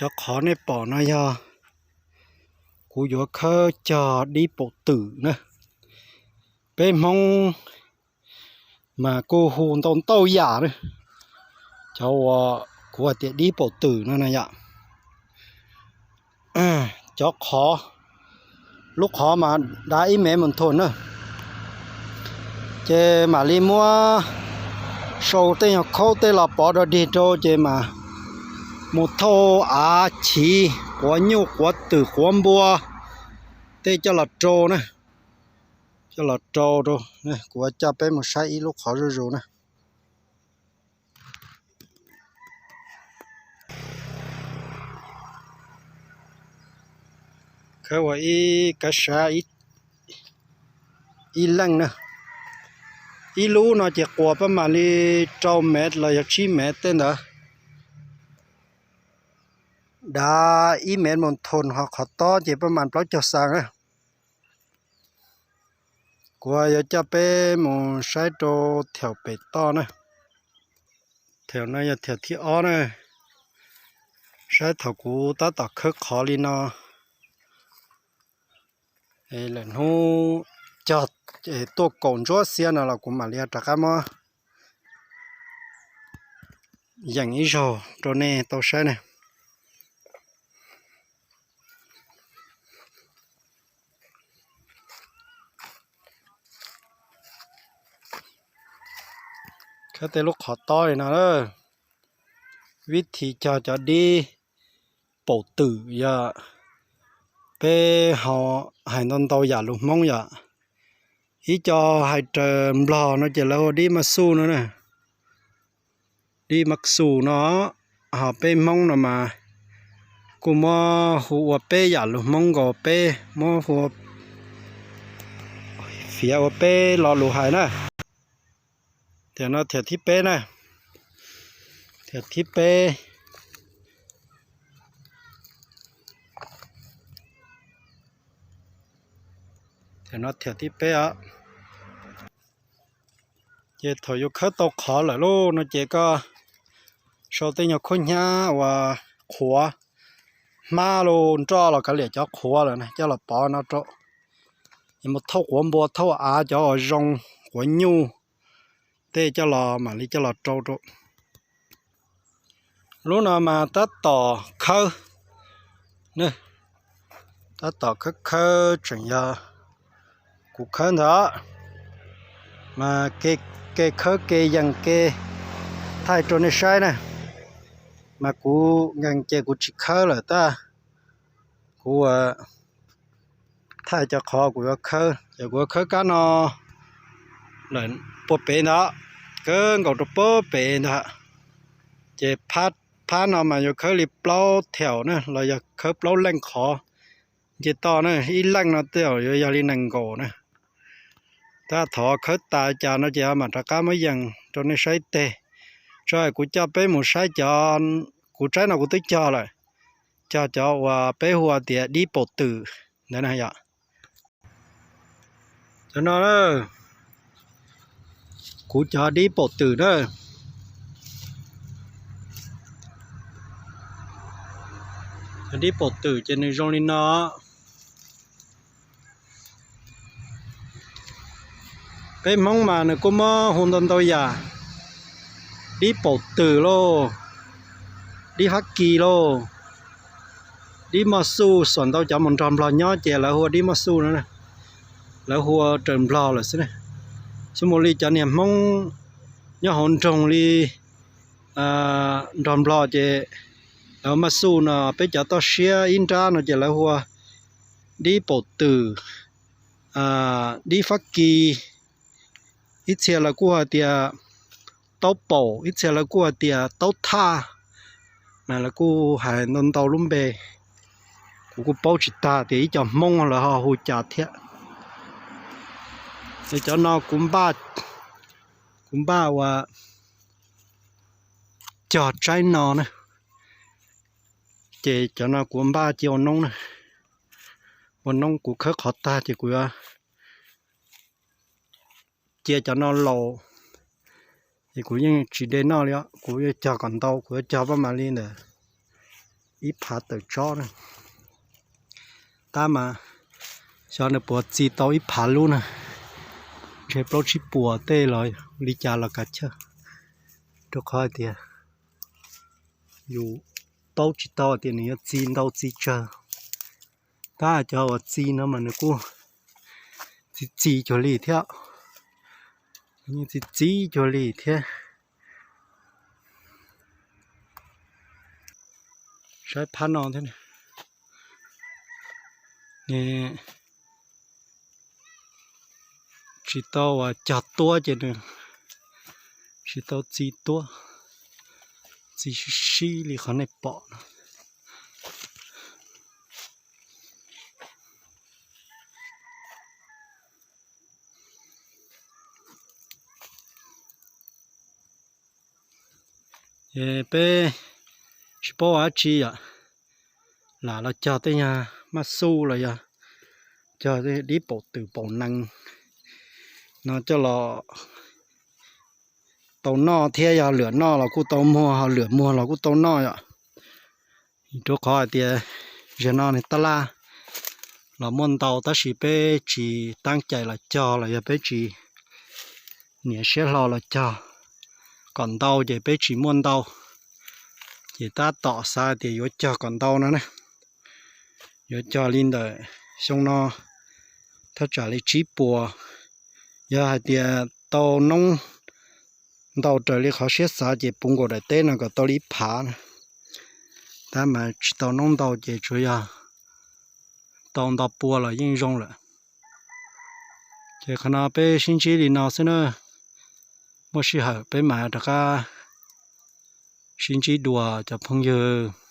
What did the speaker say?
Cov qhov nej pom no yog kuv yuav khawb cog dib paum twm na. Peb Hmoob mas kuj hu ntau ntau yam na. Cov uas kuv hais tias dib paum twm no na yom. Cov qhov, lub qhov mas dav ib mev mus nthua na. Ces mam li muab sau tej nyuag khaub tej los pov dog dig rau ces mas mus thauj av chiv, quav nyuj quav twm quav npua tej coj los rau na. Coj los rau rau, kuv coj peb mus saib ib lub qhov zuj zus na. Khawb ua ib kav sav ib leej na. Ib lub no ces quas pab mam li rau mev los yog tsib mev tej ntawd. Dav ib mev mus nthua ho qhov tob ces pab mam plaub caug xas na. Kuv yuav coj peb mus saib rau thaum pem toj na. Thaum no yog thaum thib ob na. Saib thaum kuv tab tom khawb qhov li no. Lwm hnub cog tuaj kaum ntsuab xiab no los kuv mam li rov qab muab yeem ib zaug rau nej tau saib na. Khawb tej lub qhov tob li no, vib thim cog cov dib paum twm yog peb ho hais ntau ntau yam lus Hmoob yom. Ib co hais raws Nplog no ces lawv hu dib maj xuj no na. Dib maj xuj no, ho peb Hmoob no mas kuj muab hu ua peb yam lus Hmoob nkaus, peb muab hu fiav ua peb lo lus hais na. Thaum no thaum thib peb na, thaum thib peb, thaum no thaum thib peb os. Ces thaum yuav khawb tau qhov lawm lauj no ces koj sau tej nyuag khaub hnyiab uas qhuav, hmab los nroj los kav liam cov qhuav lawm na coj los pov no rau. Mus thauj quav npua thauj av cov uas zoo, quav nyuj tej coj los mam li coj los rau rau. Lub no mas tab tom khawb, tab tom khawb khawb tseem yog kuv khawb ntawd, mas ke khawb ke yees ke thaij rau nej saib na. Mas kuv nkees ces kuv tsis khawb lawm tab, kuv thaij cov qhov kuv yuav khawb ces kuv yuav khawb kab no lawm puag pem ntawd, khawb nkaus rau puag pem ntawd. Ces phab no mas yuav khawb li plaub thaum na los yog khawb plaub leej qhov nce toj na, ib leej no tej zaum yuav yog li nees nkaum na. Tab thov khawb tas cas no ces mam rov qab muab yees rau nej saib teg. Tso kuv coj peb mus saib cov, kuv tsaib no kuv twb cog lawm, cog cov uas peb hu tias dib paum twm ntawd na yom. Cov no, kuv cov dib paum twm na. Cov dib paum twm ces nws zoo li no. Peb Hmoob mas nws kuj muab hu ntau ntau yam, dib paum twm lauj, dib Fab Kis lauj, dib maj xuj, xuam ntau cov mus nrog Nplog nyob ces lawv hu ua dib maj xuj no, lawv hu ua raws Nplog lawm xwb. Xub mus li cov niag Hmoob nyob hauv nroog li nrog Nplog ces lawv maj xuj no, peb cov toj siab ib nrab no ces lawv hu ua dib paum twm, dib Fab Kis, ib txhia lawv kuj hais tias taub paum, ib txhia lawv kuj hais tias taub thaj, mas lawv kuj hais ntau ntau lub npe, kuv kuj paub tsis tag tias ib co Hmoob lawv ho hu cas thiab. Es cov no kuv npaj, kuv npaj ua cog tsaib no na, ces cov no kuv npaj cia ua noob na, ua noob kuv khawb qhov tag ces kuv yuav cia cov no laus, es kuv yeej tsis de noj li os, kuv yuav cog kom ntau, kuv yuav cog pab mam li ntawd. ib phav tawm tsob na. Tab mas xyov nws puas txi tau ib phav lub na, ntshe plaub tsib puas tej los li cas los kav chawj, rau qhov hais tias yus paub tsis tau tias nws yuav txi ntau txi tsawg. Tab cov uas txi no mas nws kuj txi txi cuag li thiab, yeej txi txi cuag li thiab. Saib phab no thiab, tsis tau uas cog tuab ces nws tsis tau txi tuab, txi sib sib li qhov nej pom no. Es peb tsis paub ua dab tsi yom, lam los cog tej nyuag maj xuj los yog cog dib paum twm paum nees no coj los tau noj thiab, yog lwm noj los kuj tau muag, ho lwm muag los kuj tau noj yom. Rau qhov hais tias zaum no nws tab laj los muaj ntau tab sis peb tsis teeb cai los cog los yog peb tsis niam siab hlo los cog kom ntau ces peb tsis muaj ntau. Ces tab tom xav tias yuav cog kom ntau no na, yuav cog li ntawm xyoo no thaj tsam li tsib puas. Yog hais tias tau noob ntau raws li qhov siab xav ces puv nkaus daim teb no kom tau li ib phav na. Tab mas tsis tau noob ntau ces tsuas yog tau nto pua los yeej zoo lawm. Ces qhov no peb sib ntsib li no xwb na, muaj sij hawm peb mam rov qab sib ntsib dua cov phooj ywg.